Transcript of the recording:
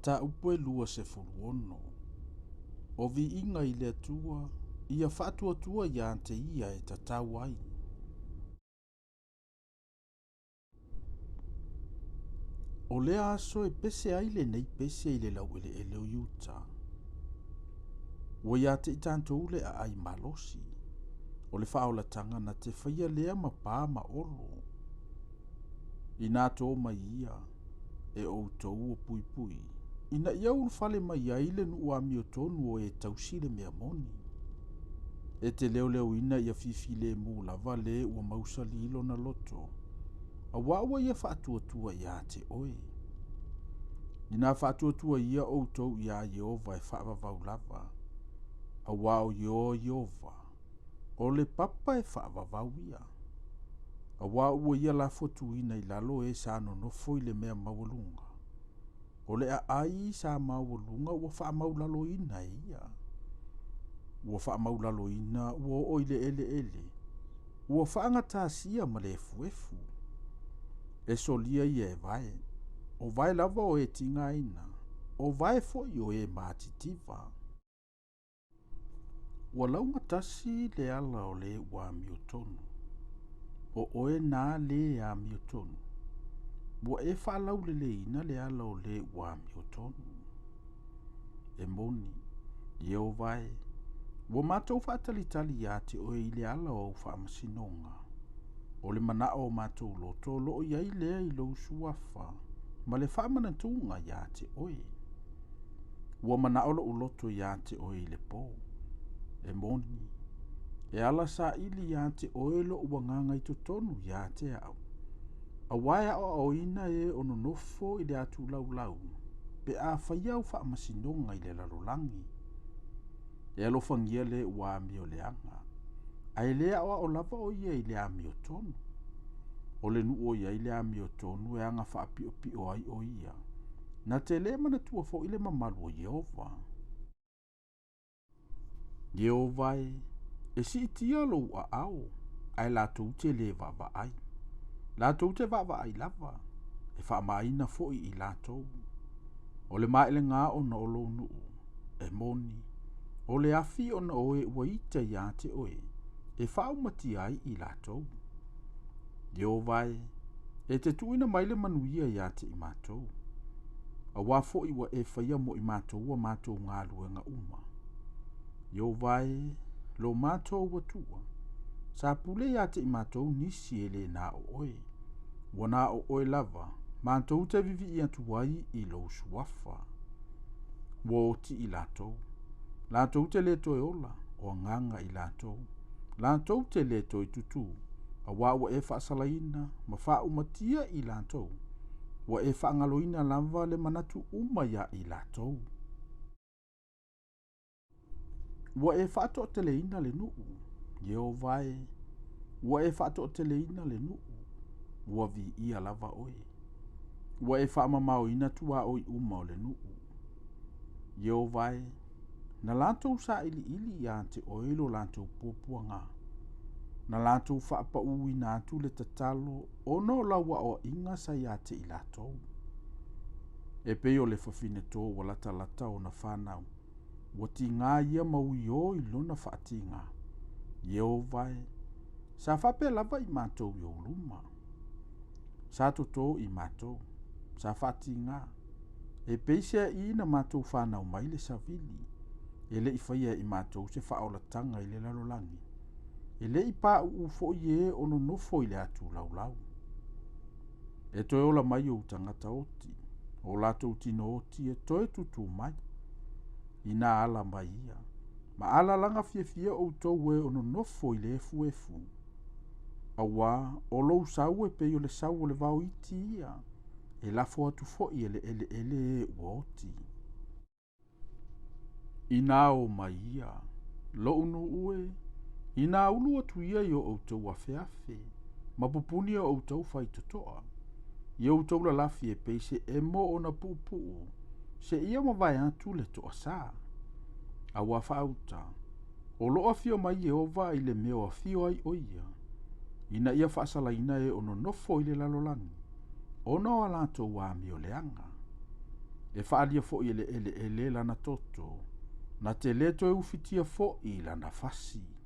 Mataupu e 26. O viiga i le Atua, ia faatuatua ia te Ia e tatau ai. O lea aso e pese ai lenei pese i le laueleele o Iuta. Ua ia te i tatou le aai malosi, o le faaolataga na te faia lea ma pa ma olo. Inā tō mai ia, e outou o puipui, ina ia ulufale mai ai le nuu amiotonu o e tausi le mea moni. E te leoleoina ia fifilemu lava le ua mausali lona loto, auā ua ia faatuatua ia te oe. Inā faatuatua ia outou iā Ieova e faavavau lava, auā o Ieova, o le papa e faavavau ia. Auā ua ia lafo atuina i lalo e sa nonofo i le mea maualuga. O le aai sa maualuga ua faamaulaloina e ia. Ua faamaulaloina ua oo i le eleele, ua faagatasia ma le efuefu. E solia ia e vae, o vae lava o e tigaina, o vae foi o e matitiva. Ua laugatasi le ala o le ua amiotonu. O oe na lē amiotonu, ua e faalauleleina le ala o le ua amiotonu. E moni, Ieova e, ua matou faatalitali ia te oe i le ala o au faamasinoga. O le manao o matou loto o lo o i ai lea i lou suafa ma le faamanatuga ia te oe. Ua manao lou loto ia te oe i le pō. E moni, e ala saili ia te oe lou agaga i totonu ia te au. Auā e aoaoina e o nonofo i le atulaulau, pe a faia au faamasinoga i le lalolagi. E alofagia le ua amioleaga, ae le aoao lava o ia i le amiotonu. O le nuu o i ai le amiotonu e aga faapiopio ai o ia, na te le manatua foi le mamalu o Ieova. Ieova e, e siitia lou aao, ae latou te le vaavaai. Latou te vaavaai lava, e faamaina foi i latou. O le maelega ona o lou nuu, e moni, o le afi ona o e ua ita ia te oe, e faaumatia ai i latou. Ieova e, e te tuuina mai le manuia ia te i matou. Auā foi ua e faia mo i matou a matou galuega uma. Ieova e, lo matou Atua, sa pule ia te i matou nisi e le na o oe. Ua na o oe lava, matou te vivii atu ai i lou suafa. Ua oti i latou. Latou te le toe ola, o agaga i latou. Latou te le toe tutū, auā ua e faasalaina ma faaumatia i latou. Ua e faagaloina lava le manatu uma iā i latou. Ua e faatoateleina le nuu, Ieova e, ua e faatoateleina le nuu, ua viia lava oe. Ua e faamamaoina tuaoi uma o le nuu. Ieova e, na latou sailiili ia te oe i lo latou puapuaga. Na latou faapauina atu le tatalo ona o lau aoaiga sa ia te i latou. E pei o le fafine tō ua latalata ona fanau, ua tigā ia ma uiō i lona faatigā. Ieova e, sa faapea lava i matou i ou luma. Sa totō i matou, sa faatigā. E peiseai na matou fanau mai le savili, e le i faia e i matou se faaolataga i le lalolagi. E le i pauu foi e o nonofo i le atulaulau. E toe ola mai ou tagata oti, o latou tino oti e toe tutū mai. Inā ala mai ia, ma alalaga fiafia outou e o nonofo i le efuefu. Auā o lou sau e pei o le sau o le vao iti ia, e lafo atu foi e le eleele e ua oti. Inā o mai ia, lou nuu e, inā ulu atu ia i o outou afeafe, ma pupuni o outou faitotoa. I outou lalafi e pei se emo ona puupuu, seia mavae atu le toasā. Auā faauta, o loo afio mai Ieova i le mea o afio ai o ia, ina ia faasalaina e o nonofo i le lalolagi, ona o a latou amioleaga. E faaalia foi e le eleele lana toto, na te le toe ufitia foi lana fasi.